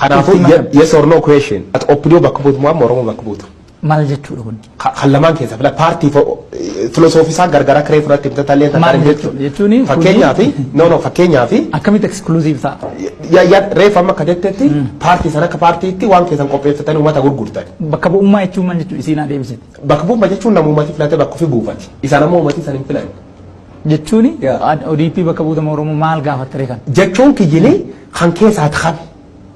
Kanaafuu Itti makame. Yes or no question. Ati OPDO bakka buutu moo amma Oromoo bakka buutu? Maal jechuudha kun? Kan lamaan keessa fila paartii filosoofii isaa gargara kiree fudhatte himtatallee Maal jechuudha? Jechuuni Fakkeenyaaf, no, fakkeenyaaf Akkamitti exclusive ta'a? Ya reefa amma akka jettetti paartii sana akka paartiitti waan keessan qopheeffatanii uummata gurgurtan. Bakka bu'ummaa jechuun maal jechuudha isiin adeemsite? Bakka bu'ummaa jechuun nama uummati filate bakka ofii buufati. Isaan ammoo uummati isaan hin filan. Jechuuni ODP bakka buutama Oromoo maal gaafattare kan? Jechuun kiyyini kan keessaa ta'an.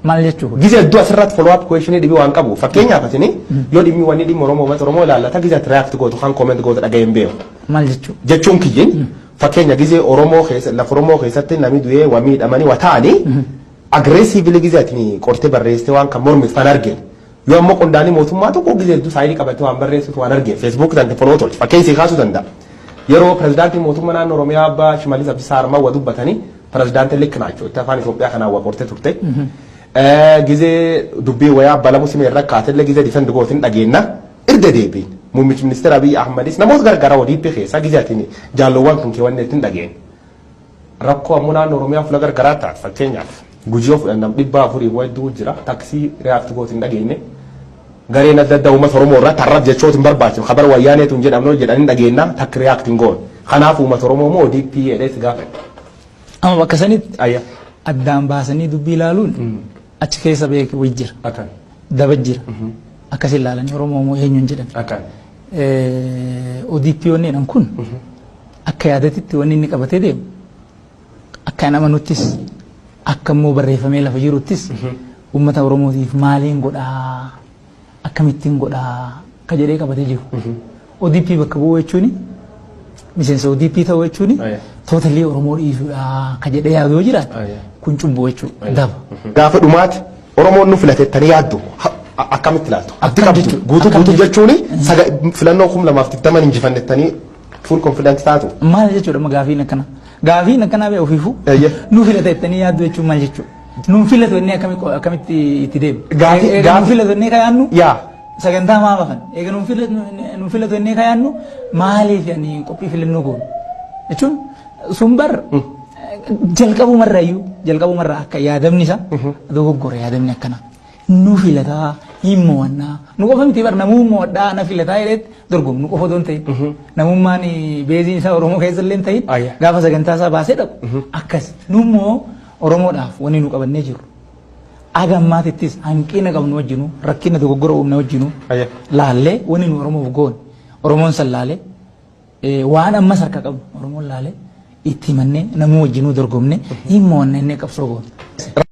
Maal jechuu kun? Gize hedduu asirratti follow up question dhibii waan qabu. Fakkeenyaaf asini yoo dhimmi wanni dhimmi Oromoo uummata Oromoo ilaallata gize ati react gootu kan comment gootu dhaga'ee hin beeku. Maal jechuu? Jechuun kiyyin fakkeenya gizee Oromoo keessa lafa Oromoo keessatti namni du'ee waa miidhamanii waa ta'anii aggressively gizee ati qortee barreessitee waan kan mormitu fan argine. Yoo ammoo qondaalli mootummaa tokko gizee hedduu saayidii qabatee waan barreessitu waan argine Facebook tan follow tolche fakkeenya sii kaasuu danda'a. Yeroo pirezidaantiin mootummaa naannoo Oromiyaa Abbaa Shimallis Abdiisaa Armaa wa dubbatanii pirezidaantiin ልክ ናቸው itti afaan Itoophiyaa kanaan wa qortee turte. Gizee dubbii wayaa balamu simee irra kaatellee gizee defend gootin dhageenna irda deebiin. Muummichi ministeera Abiy Ahmadis namoota gargaraa ODP keessaa gizee atiin jaalloowwan kun keewwanne ittiin dhageenye. Rakkoo ammoo naannoo Oromiyaa fuula gargaraa taate, fakkeenyaaf Gujii yoo fudhan nam 400 hedduu jira, taksii react gootin dhageenye. Gareen adda addaa uummata Oromoo irratti har'aaf jechoota hin barbaachisu kabar wayyaaneetu hin jedhamnu jedhanii dhageenna takka react hin goone. Kanaaf uummata Oromoo moo ODP jedhee si gaafadhe. Amma bakka sanitti Ayya. addaan baasanii dubbii ilaaluun achi keessa beeku wayii jira. Akkan. Daba jira. Akkas ilaalanii Oromoo moo eenyuun jedhan. Akkan. ODP wanni jedhan kun akka yaadatitti wanni inni qabatee deemu akka nama nuttis akka immoo barreeffamee lafa jiruttis uummata Oromootiif maaliin godhaa, akkamittiin godhaa ka jedhee qabatee jiru. ODP bakka bu'uu jechuun, miseensa ODP ta'uu jechuun totally Oromoo dhiisuudha ka jedhee yaadu yoo jiraate kun cubbuu jechuudha, daba. Gaafa dhumaati Oromoon nu filatettanii yaaddu akkamitti ilaaltu? Abdii Akkam qabdu jechuudha? guutuu Akkam guutuu jechuudha? jechuun filannoo 2020 injifannettanii full confidence taatu. Maal jechuudha amma gaafiin akkana? Gaafiin akkanaa bee ofiifuu nu filata jettanii yaaddu jechuun maal jechuudha? Nuun filatu inni akkamitti itti deemu? Eega nuun filatu inni ka yaadnu sagantaa maa bafan? Eega nuun filatu inni ka yaadnu maaliif ani qophii filannoo goonu? Jechuun sun bar jalqabumarraayyuu jalqabumarraa akka yaadamni isaa dogoggora yaadamni akkana. Nu filataa hin mo'annaa. Nu qofa miti bar, namuu mo'adhaa na filataa jedheetti dorgomu nu qofa otoo hin ta'in. Namummaan beeziin isaa Oromoo keessa illee hin ta'in gaafa sagantaa isaa baasee dhaqu akkas. Nu immoo Oromoodhaaf wanni nu qabannee jirru. Aga ammaatittis hanqina qabnu wajjinu, rakkina dogoggora uumne wajjinu laallee wanni nu Oromoof goone Oromoon san laalee waan ammas harka qabnu Oromoon laalee itti himannee namuu wajjinuu dorgomne hin mo'anne inni qabsoo goone.